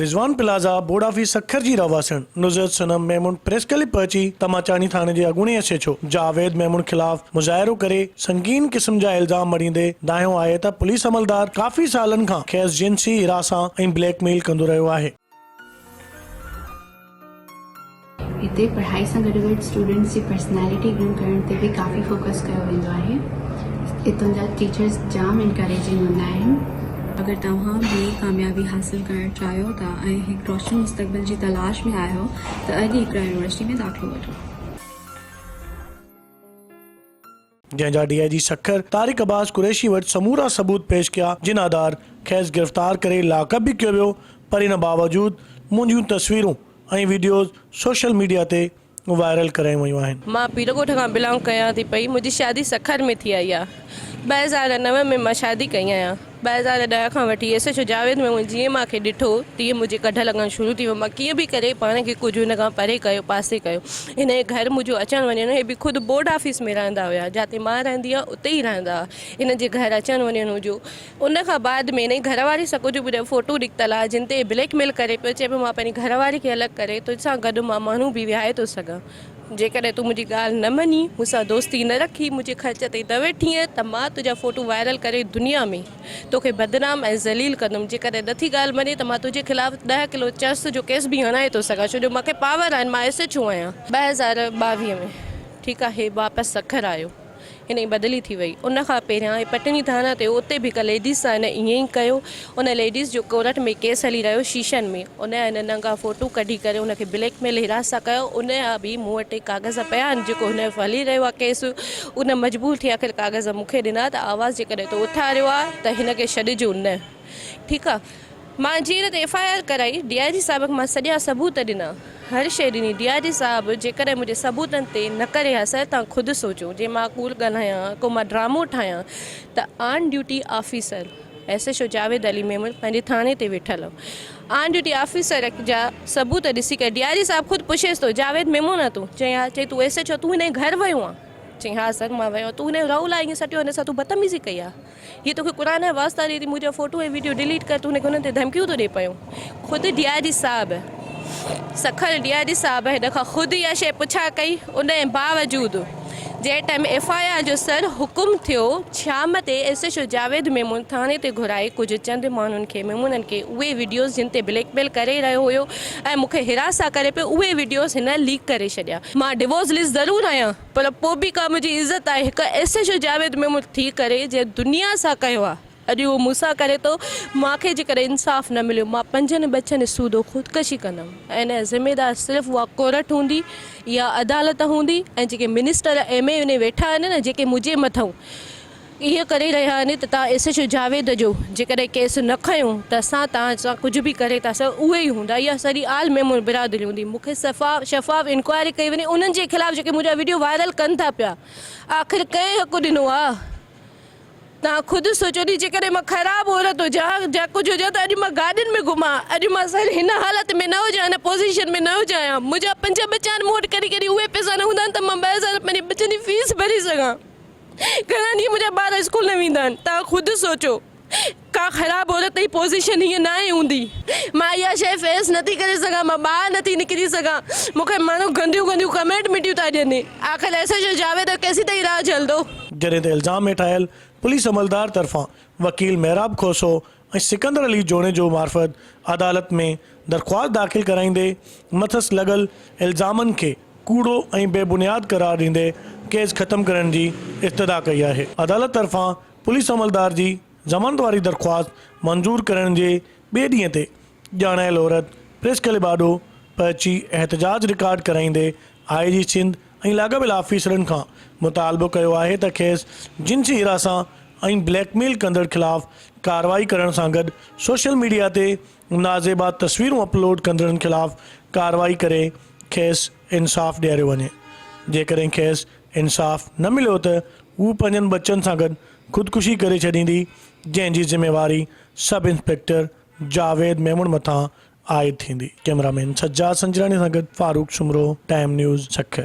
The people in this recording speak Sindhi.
Rizwan plaza board office Sukkur جي رهواسڻ نزهت صنم ميمڻ پريس ڪلب پهچي تماچاڻي ٿاڻي جي اڳوڻي S H O Javed Memon خلاف مظاهرو ڪري سنگين قسم جا الزام مڙهيندي دانهيو آهي ته پوليس عملدار ڪافي سالن کان کيس جنسي هراسان ۽ بليڪ ميل ڪندو رهيو آهي. هتي پڙهائي سان گڏوگڏ اسٽوڊنٽس جي پرسنالٽي گروم ڪرڻ تي به ڪافي فوڪس ڪيو ويندو آهي. هتان جا ٽيچرس جام انڪريجنگ هوندا آهن. اگر توهان به ڪاميابي حاصل ڪرڻ چاهيو ٿا ۽ هڪ روشن مستقبل جي تلاش ۾ آهيو ته اڄ ئي اقرا يونيورسٽي ۾ داخلو وٺو. جنهن جا D I G Sukkur Tariq Abbas Qureshi وٽ سمورا ثبوت پيش ڪيا جن آڌار کيس گرفتار ڪري لاڪ اپ به ڪيو ويو پر ان باوجود منهنجون تصويرون ۽ وڊيوز سوشل ميڊيا تي وائرل ڪرايون ويون آهن. مان پيرڳوٺ کان بلانگ ڪيان ٿي پئي منهنجي شادي سکر ۾ ٿي آئي آ 2009 ۾ مان شادي ڪئي آهيان 2010 کان وٺي S H O Javed Memon جيئن مان کي ڏٺو تيئن منهنجي ڪڍ لڳڻ شروع ٿي ويو مان ڪيئن به ڪري پاڻ کي ڪجهه هن کان پري ڪيو پاسي ڪيو هن جي گهر منهنجو اچڻ وڃڻ هي به خود بورڊ آفيس ۾ رهندا هيا جاتي مان رهندي آهيان اتي ئي رهندا هئا هن جي گهر اچڻ وڃڻ هجو ان کان بعد ۾ هن جي گهر واري سان ڪجهه منهنجا فوٽو نڪتل آهي جن تي بليڪ ميل ڪري پيو چئي پيو مان پنهنجي گهر واري کي الڳ ڪري تو سان گڏ مان ماڻهو به ويهائي ٿو سگهان جيڪڏهن تون منهنجي ڳالهه نه مڃي مون سان دوستي نه رکي منهنجي خرچ تي نه ويٺينء ته مان تنهنجا فوٽو وائرل ڪري دنيا ۾ توکي بدنام ۽ ذليل ڪندم جيڪڏهن نٿي ڳالهه مڃين ته مان تنهنجي خلاف ڏهه ڪلو چرس جو ڪيس به هڻائي ٿو سگهان ڇو جو مان کي پاور آهن مان ايس ايڇ او آهيان. 2022 ۾ ٺيڪ آهي واپس سکر آيو هن جي بدلي ٿي وئي ان کان پهريان هي پٽني ٿاڻا تي هو اتي به هڪ ليڊيز سان هن ائين ئي ڪيو ان ليڊيز جو ڪورٽ ۾ ڪيس هلي رهيو شيشن ۾ ان جا هن ننگا فوٽو ڪڍي ڪري ان کي بليڪ ميل هراسان ڪيو ان جا به مون وٽ ڪاغذ پيا آهن جيڪو هن جو هلي رهيو آهي ڪيس ان مجبور ٿي آخر ڪاغذ مون کي ڏنا ته آواز جيڪڏهن تو اٿاريو آهي ته هن کي ڇڏجو نه ٺيڪ آهي مان جي هن تي ايف I R ڪرائي ڊي I جي صاحب کي مان سڄا ثبوت ڏنا هر شيء ڏني ڊي I جي صاحب جيڪڏهن منهنجي ثبوتن تي نه ڪري ها سر توهان خود سوچو جي مان ڪوڙ ڳالهايان ها ڪو مان ڊرامو ٺاهيان ته on duty officer S H O Javed Ali Memon پنهنجي ٿاڻي تي ويٺل هو آن ڊيوٽي آفيسر جا ثبوت ڏسي ڪري ڊي I جي صاحب خود پڇيس ٿو جاويد ميمڻ آ تون چئين ها چئي تون ايس ايڇ او تون هن جي گهر ويو آن چئين ها سر مان ويو تون هن جو راهول آ ائين سٽيو هن سان تون بدتميزي ڪئي آ هي توکي قرآن جا واسطا ڏئي ٿي منهنجا فوٽو ۽ وڊيو ڊليٽ ڪر تون هن کي انهن تي ڌمڪيون ٿو ڏي پيو خود ڊي I جي صاحب سکر ڊي I جي صاحب هن کان خود اها شيء پڇا ڪئي ان جي باوجود جنهن ٽائيم ايف I R جو سر حڪم ٿيو شام تي S H O Javed Memon ٿاڻي تي گهرائي ڪجهه چند ماڻهن کي ميمونن کي اهي وڊيوز جن تي بليڪ ميل ڪري رهيو هيو ۽ مون کي هراسان ڪري پيو اهي وڊيوز هن ليڪ ڪري ڇڏيا مان ڊيوورس لسٽ ضرور آهيان پر پوء به ڪا منهنجي عزت آهي هڪ S H O Javed Memon ٿي ڪري جنهن دنيا سان ڪيو آهي اڄ اهو مون سان ڪري ٿو مان کي جيڪڏهن انصاف نه مليو مان پنجن ٻچن سوڌو خودڪشي ڪندم ۽ ان جا ذميدار صرف اها ڪورٽ هوندي اها عدالت هوندي ۽ جيڪي منسٽر ايم اين اي ويٺا آهن نه جيڪي منهنجي مٿئون اهو ڪري رهيا آهن ته توهان ايس ايڇ او جاويد جو جيڪڏهن ڪيس نه کنيو ته اسان توهان سان ڪجهه به ڪري ٿا سگهون اهي ئي هوندا اها سڄي آل ميمڻ برادري هوندي مون کي صفا شفاف انڪوائري ڪئي وڃي انهن جي خلاف جيڪي منهنجا وڊيو وائرل ڪن ٿا پيا آخر ڪنهن حق ڏنو آ توهان خود سوچو ني جيڪڏهن مان خراب عورت هجان يا ڪجهه هجان ته اڄ مان گاڏين ۾ گهمان اڄ مان سر هن حالت ۾ نه هجان هن پوزيشن ۾ نه هجان ها منهنجا پنج ٻچا آهن مون وٽ ڪڏهن ڪڏهن اهي پئسا نه هوندا آهن ته مان 2000 پنهنجي ٻچن جي فيس ڀري سگهان گهڻا ڏينهن منهنجا ٻار اسڪول نه ويندا آهن توهان خود سوچو ڪا خراب عورت جي پوزيشن هيئن ناهي هوندي مان اها شيء فيس نٿي ڪري سگهان مان ٻاهر نٿي نڪري سگهان مون کي ماڻهو گنديون گنديون ڪمينٽ مٽيون ٿا ڏين آخر ايس ايڇ او جاويد ڪيسين تائين راڄ هلندو. جڏهن ته الزام هيٺ آيل پوليس عملدار طرفان وڪيل محراب کوسو ۽ سڪندر علي جوڻيجو معرفت عدالت ۾ درخواست داخل ڪرائيندي مٿس لڳل الزامن کي ڪوڙو ۽ بي بنياد قرار ڏيندي ڪيس ختم ڪرڻ جي استدعا ڪئي آهي. عدالت طرفان پوليس عملدار جي ضمانت واري درخواست منظور ڪرڻ جي ٻئي ڏينهن تي ڄاڻايل عورت پريس ڪلب آڏو پهچي احتجاج رڪارڊ ڪرائيندي آء جي سنڌ ۽ لاڳاپيل آفيسرن کان مطالبو ڪيو آهي ته کيس جنسي هراسان ۽ بليڪ ميل ڪندڙ خلاف ڪارروائي ڪرڻ سان گڏ سوشل ميڊيا تي نازيبا تصويرون اپلوڊ ڪندڙن خلاف ڪارروائي ڪري کيس انصاف ڏياريو وڃي جيڪڏهن کيس انصاف نه مليو ته هو پنهنجن ٻچن سان گڏ خودڪشي ڪري ڇڏيندي جنهن جي ذميواري سب انسپيڪٽر جاويد ميمڻ مٿان عائد ٿيندي. ڪئميرا مين سجاد سنجراڻي سان گڏ فاروق سومرو، ٽائيم نيوز، سکر.